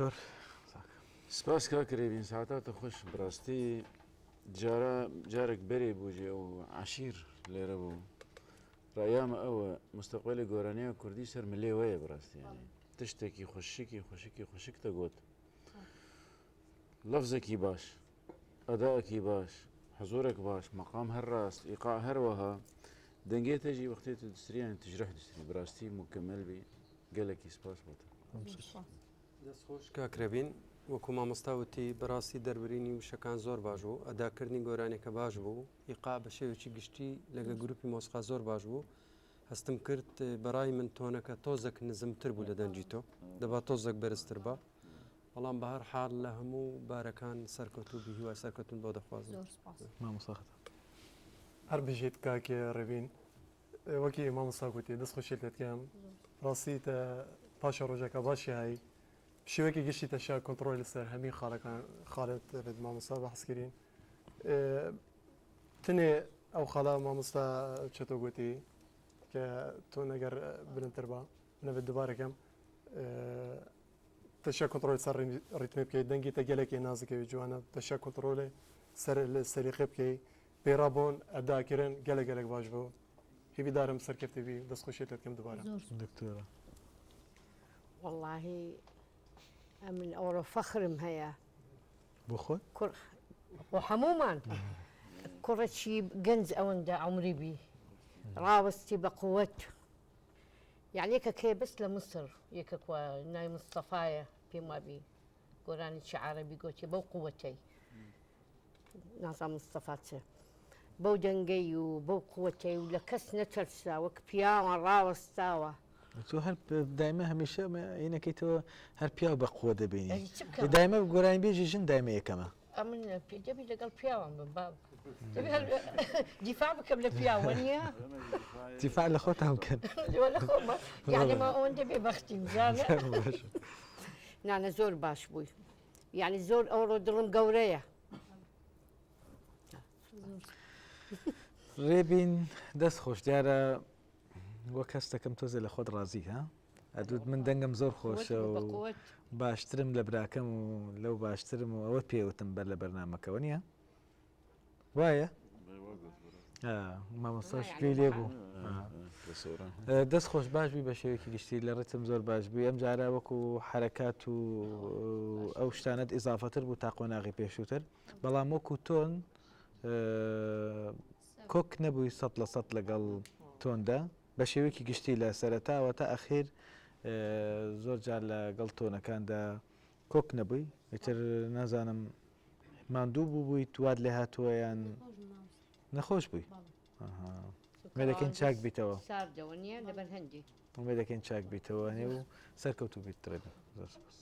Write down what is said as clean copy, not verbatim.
دکتۆر. سپاس کاک رێبین ساعتاتە خوش بڕاستی جارا جارێک بەرێ بوو جێ ئەو عەشیر لێرە بوو ڕایامە ئەوە مستەقبەلی گۆرانیە کوردی سەر ملێ وەیە بڕاستی یانی تشتێکی خوشکی خوشکی خوشک دەگوت لەفزێکی باش ئەداکی باش حزورێک باش مەقام هەر ڕاست ئیقاع هەروەها دەنگێ تەژی وەختێ تو دستریان تجرح دستری بڕاستی مکمل بی گەلێکی سپاس بۆ تۆ. دەست خۆش کاک رەبین وەکو مامۆستا وتی بەراستی دەربرینی وشەکان زۆر باش بوو ئەداکردنی گۆرانیەکە باش بوو ئیقاع بە شێوەیەکی گشتی لەگە گروپی مۆسقا زۆر باش بوو هەستم کرد بەڕای من تۆنەکە تۆزەک نزمتر بوو لە دەنگی تۆ دەبا تۆزەک بەرزتر با بەڵام بە هەر حاڵ لە هەموو بارەکان سەرکەوتوو بی هیوای سەرکەوتن بۆ دەخوازم. زۆر سپاس. مامۆستا خەتاب. هەر بژیت کاک ڕێبین وەکی مامۆستا گوتی دەست خۆشیت لێت کەم ڕاستی تە پاشە ڕۆژەکە باشی هەی شێوەیەکی گشتی تەشا کۆنتڕۆل لەسەر هەمی خاڵەکان خاڵت بێت مامۆستا بەحس کرین تنێ ئەو خاڵە مامۆستا چەتۆ گوتی کە تۆ نەگەر بلندتر با نەبێت دووبارەکەم تەشا کۆنتڕۆل سەر ڕیتمی بکەیت دەنگی تە گەلێکی نازکەوی جوانە تەشا کۆنتڕۆلێ سەر سەلیقە بکەی پێڕابوون ئەداکردن گەلە گەلێک باش بوو هیویدارم سەرکەفتی بی دەست خۆشیت لێ بکەم دووبارە. زۆر سوپاس. دکتۆرە. وەڵاهی ئەمن ئەوڕۆ فەخرم هەیە. بۆ خۆت؟ کوڕ بۆ هەموومان کوڕێکی گەنج ئەوەندە عومری بی ڕاوەستی بە قوت یعنی یەکەک هەیە بەس لە میسر یەکەک وا ناوی مستەفایە پێم وابی گۆرانیی عەرەبی گۆتیە بەو قوتەی نازانم مستەفا چ بەو دەنگەی و بەو قوتەی و لە کەس نەترسا وەک پیاوان ڕاوەستاوە. تۆ هەر دایمە هەمیشە ئینەکەی تۆ هەر پیاو بە قووە دەبینی ئەی چ بکەم؟ دایمە گۆرانیبێژی ژن دایمە یەکەمە. ئەمن دەبی لەگەڵ پیاوان بم باب دەبی هەر دیفاع بکەم لە پیاو وەنیە؟ دیفاع لە خۆتان بکەن. لە خۆمە یعنی ما ئەوەندە بێبەختیم زانە. نانە زۆر باش بووی یعنی زۆر ئەوڕۆ دڵم گەورەیە. ڕێبین دەست خۆش دیارە وەک هەست دەکەم تۆزێ لە خۆت ڕازی ها ئەدوت من دەنگم زۆر خۆشە و باشترم لە براکەم و لەو باشترم و ئەوە پێوتم بەر لە بەرنمەکەەوە نییە وایە مامۆستاش گوێی لێ بوو دەست خۆش باش بووی بە شێوەیەکی گشتی لە ڕتم زۆر باش بووی ئەم جارە وەکو حرەکات و ئەو شتانت ئیزافەتر بوو تا قۆناغی پێشووتر بەڵام وەکو تۆن کۆک نەبووی سە لە سە لەگەڵ تۆندا بە شێوەیەکی گشتی لە سەرەتاوە تا ئەخیر زۆر جار لەگەڵ تۆنەکاندا کۆک نەبووی ئیتر نازانم ماندوو بوو بوویت وات لێ هاتووە یان نەخۆش بووی مێدەکەین چاک بیتەوە ساردەوە نییە لەبەر هەندێک مێدەکەین چاک بیتەوە و سەرکەوتوو بیت ڕێبین زۆر سپاس.